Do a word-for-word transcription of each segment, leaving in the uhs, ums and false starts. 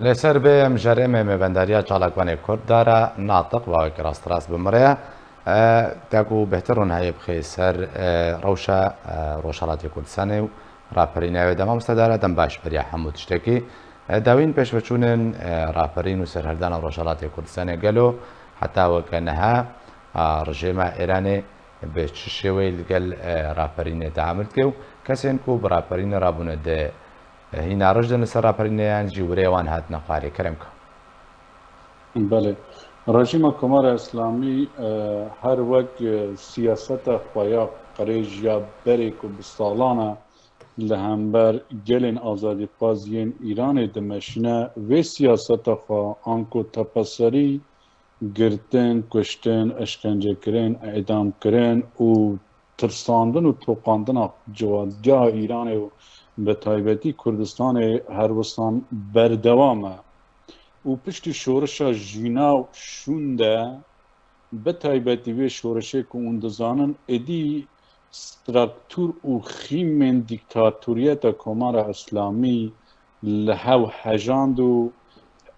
Li ser vê em ji rê me mêvendariya çalakvanê Kurd dara natiq va wek rast rast bi mirê. E, te ku bêhtir rûn heye bixê ser, e, rewşa, e, Rojhelatê Kurdistanê û raperîna wê de mamoste dara dem baş beriya hemû tiştekî. E, dawîn pêşveçûnên, e, raperîn û serhildana Rojhelatê Kurdistanê gelo heta weke niha, a, rejêma Îranê bi çi şêweyî li gel, e, raperînê teamul dike û kesên ku bi raperînê rabûne di hîna roj din li ser raperîneyan jî wirê wan hatine xwarê. Kerem ka. Belê. Rejîma Komara Îslamî, e, her wek, e, siyaseta xwe ya qirêj ya berê ku bi salan e li hember gelên azadîxwaz yên Îranê dimeşîne, vê siyaseta xwe anku tepeserî, girtin, kuştin, eşkencekirin, îdamkirin û tirsandin û toqandina ciwatgeha Îranê û bi taybetî Kurdistanê her wisan berdewam e. Û piştî şorişa jîna û şûn de, bi taybetî vê şorişê ku hûn dizanin, êdî struktûr û xîmên dîktatoriyeta Komara Îslamî li hev hejand û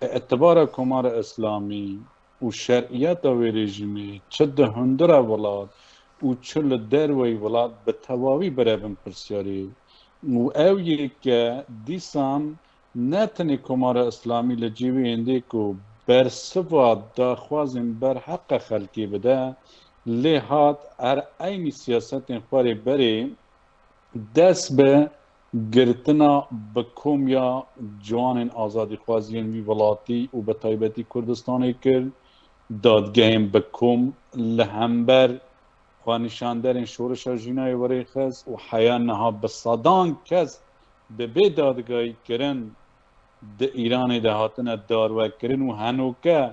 îtibara Komara Îslamî û şer'iyeta wê rejîmê, çi di hundura welat û çi li derveyî welat, bi tewawî bire bin pirsyarê. Û ew yê ke dîsan ne tenê Komara Îslamî li cî wî hêndê ku bersiva daxwazên berheqa xelkê bide, lê hat her eynî siyasetên xwe rê berê dest bi girtina bi kom ya ciwanên azadîxwaziyên vî welatî û bi taybetî Kurdistanê kir, dadgehên bi kom li hember xwenîşanderên şorişa jînayê werê xist û heya niha bi sedan kes bi bê dadgehî kirin di Îranê de hatine darwekirin û henoke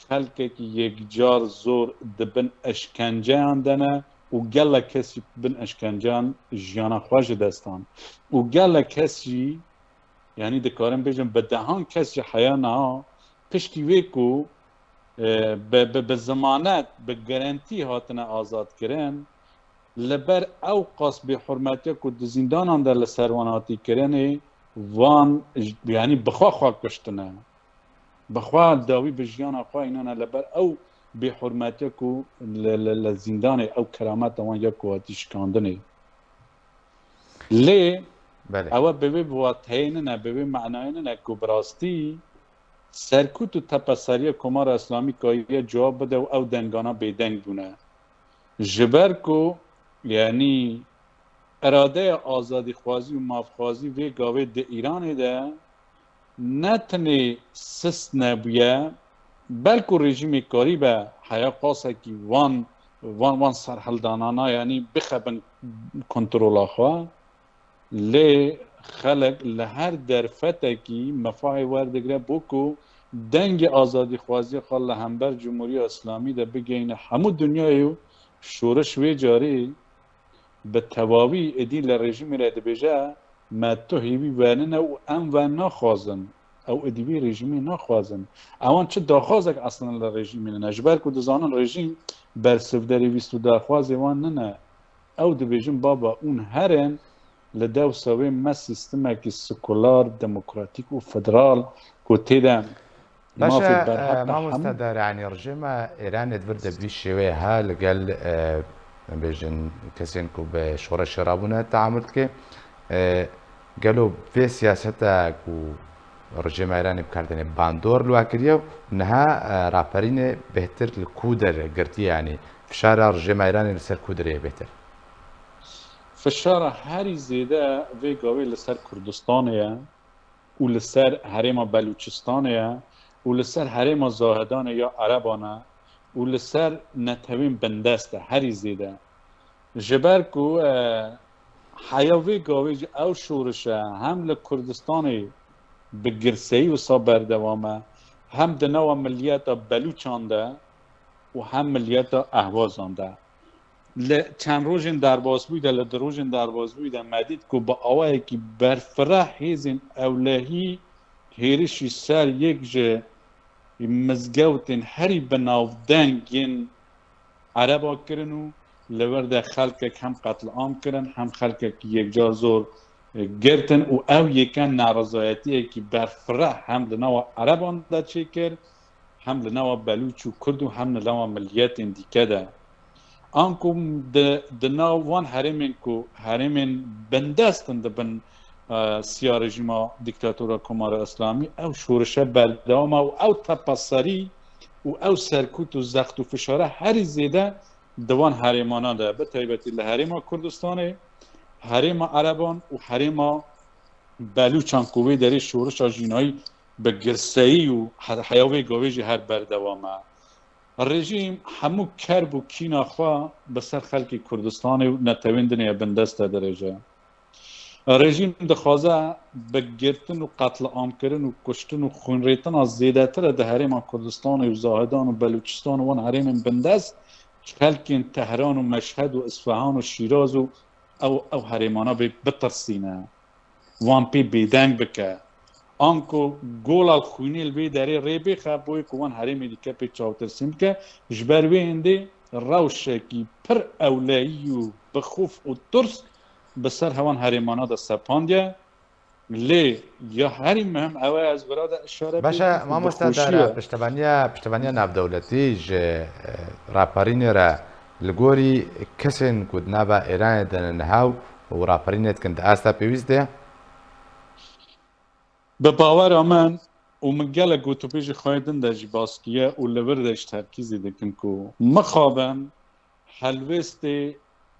xelkekî yekcar zor di bin eşkenceyan de ne û gelek kesî bin eşkenceyan jiyana xwe ji dest dan û gelek kes jî, yanî dikarin bêjin bi dehan kes jî heya niha piştî wê ku, e, bi, bi, bi zemanet, bi garantî hatine azadkirin, li ber ew qas bêhurmetiya ku di zîndanan de li ser wan hatî kirinê, van, yanî bi xwe xwe kuştine. Bi xwe dawî bi jiyana xwe înane li ber ew bêhurmetiya ku li, li, li zîndanê ew kerameta wan ya ku hatî şikandinê. Lê Belê. Ew bi vê bi wateyê nine, bi vê manayê nine ku bi rastî serkût û tepeseriya Komara Îslamî kariye cewab bide û ew dengana bêdeng bûne. Ji ber ku, yanî, îradeya azadîxwazî û mafxwazî vê gavê di Îranê de ne tenê sist nebûye, belku rejîmê karîbe heya qasekî van, van, van serhildanana, yanî bixe bin kontrola xwe. Lê xelk li her derfetekî mefahê werdigre bo ku dengê azadîxwaziya xwe li hember Cumhuriya Îslamî de bigeyne hemû dinyayê û şoriş wê carê bi tewawî êdî li rejîmê re dibêje, me tu hêvî venine û em ve naxwazin. Ew êdî vê rejîmê naxwazin. Ewan çi daxwazek eslen li rejîmê nine. Ji ber ku dizanin rejîm bersivderê wîst û daxwazê wan nine. Ew dibêjin, baba, hûn herin li dewsa wê me sîstemekî sekular, demokratîk û federal ku tê de Baş e, mafê berheq e, de mamoste hemû der, yanî rejîma Îranê di vir de bi vî şêweyê ha li gel, e, em bêjin kesên ku bi şoreşê rabûne teamul dike. E, gelo vê siyaseta ku rejîma Îranê bi kar tîne bandor li we kiriye û niha, e, raperînê bêhtir li ku der girtiye, yanî fişara rejîma Îranê li ser ku derê ye bêhtir? Fişara herî zêde vê gavê li ser Kurdistanê ye û li ser herêma Belûçistanê ye û li ser herêma Zahidanê ya Ereban e û li ser netewên bindest e herî zêde. Ji ber ku, e, heya vê gavê jî ew şoriş e hem li Kurdistanê bi girseyî wisa berdewam e, hem di nava miliyeta Belûçan de û hem miliyeta Ehwazan de. Li çend rojên derbasbûyî de, li du rojên derbasbûyî de me dît ku bi awayekî berfireh hêzên ewlehî hêrişî ser yek ji mizgewtên herî binavdeng yên Ereba kirin û li wir de xelkek hem qetliam kirin, hem xelkek yekcar zor girtin û ew yeke nerizayetiyekî berfireh hem li nava Ereban de çêkir, hem li nava Belûç û Kurd û hem li nava miliyetên dîke de. Anku di, di nav wan herêmên ku herêmên bindest in di bin, e, siya rejîma dîktatora Komara Îslamî, ew şorişe berdewam e û ew tepeserî û ew serkût û zext û fişare herî zêde di wan herêmana de, bi taybetî li Herêma Kurdistanê, Herêma Ereban û Herêma Belûçan ku wê derê şorişa jînayî bi girseyî û her, heya wê gavê jî her berdewam e. Rejîm hemû kerb û kîna xwe bi ser xelkê Kurdistanê û netewên dinê bindest de dirêje. Rejîm dixwaze bi girtin û qetliamkirin û kuştin û xwînrêtina zêdetir e di Herêma Kurdistanê û Zahidan û Belûçistan û wan herêmên bindest, xelkên Tehran û Meşhed û Isfahan û Şîraz û ew, ew herêmana bê bitirsîne, wan pê bêdeng bike. Anku gola xwînê li vê derê rê bêxe, bo yê ku wan herêmê dîke pê çawtirsîn bike, ji ber wê hindê rewşekî pir ewleyî û bi xof û tirs bi ser hewan herêmana de sepandiye. Lê ya herî muhim ew e, ez vira de işare Beşe, bêkim, bi mamoste xweşiya. Dara, piştevaniya, piştevaniya navdewletî ji, e, raperînê re li gorî kesên ku di nava Îranê de ne niha û raperînê dikin di asta pêwîst de? Bi bawera min û min gelek gotûbêjê xwe yê din de jî bas kiye û li vir de jî terkîzî dikim ku mixabin helwêstê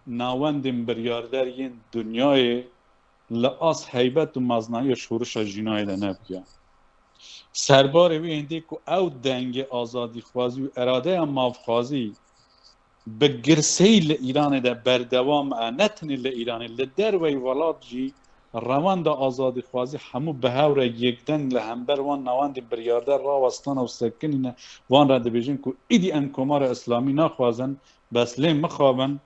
navendên biryarder yên dinyayê li as heybet û meznayiya şorişa jînayê de nebûye. Serbarê wê hindê ku ew dengê azadîxwazî û iradeya mafxwazî bi girseyî li Îranê de berdewam e, ne tenê li Îranê, li derveyî welat jî rewenda azadîxwazî hemû bi hev re yekdeng li hember wan newendên biryarder rawestane û sekinîne. Wan re dibêjin ku îdî em Komara Îslamî naxwazin, bes lê mixabin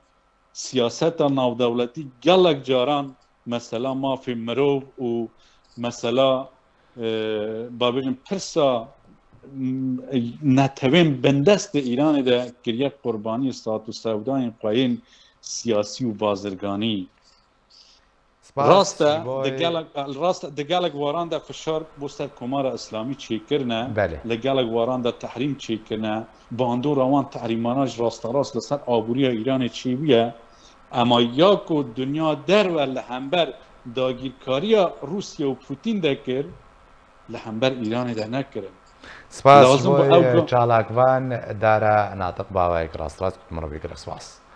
siyaseta navdewletî gelek caran mesela mafê mirov û mesela, e, ba bêjin pirsa, m, netewên bindestê Îranê de kiriye qurbaniyê sat û sewdayên xwe yên siyasî û bazirganî. Spas, Rast e, Şîboyê. Di gelek, rast e, di gelek waran de fişar bo ser Komara Îslamî çêkirine, Belê. Li gelek waran de tehrîm çêkirine, bandora wan tehrîmana ji rasterast li ser aboriya Îranê çêbûye. Ema ya ku dinya derve li hember dagîrkariya Rûsya û Pûtîn de kir, li hember Îranê de nekirin. Spas, Lazim bû ew Şîboyê, ku- çalakvan Dara Natiq Bawek, rast rast ku tu min re bî gelek spas.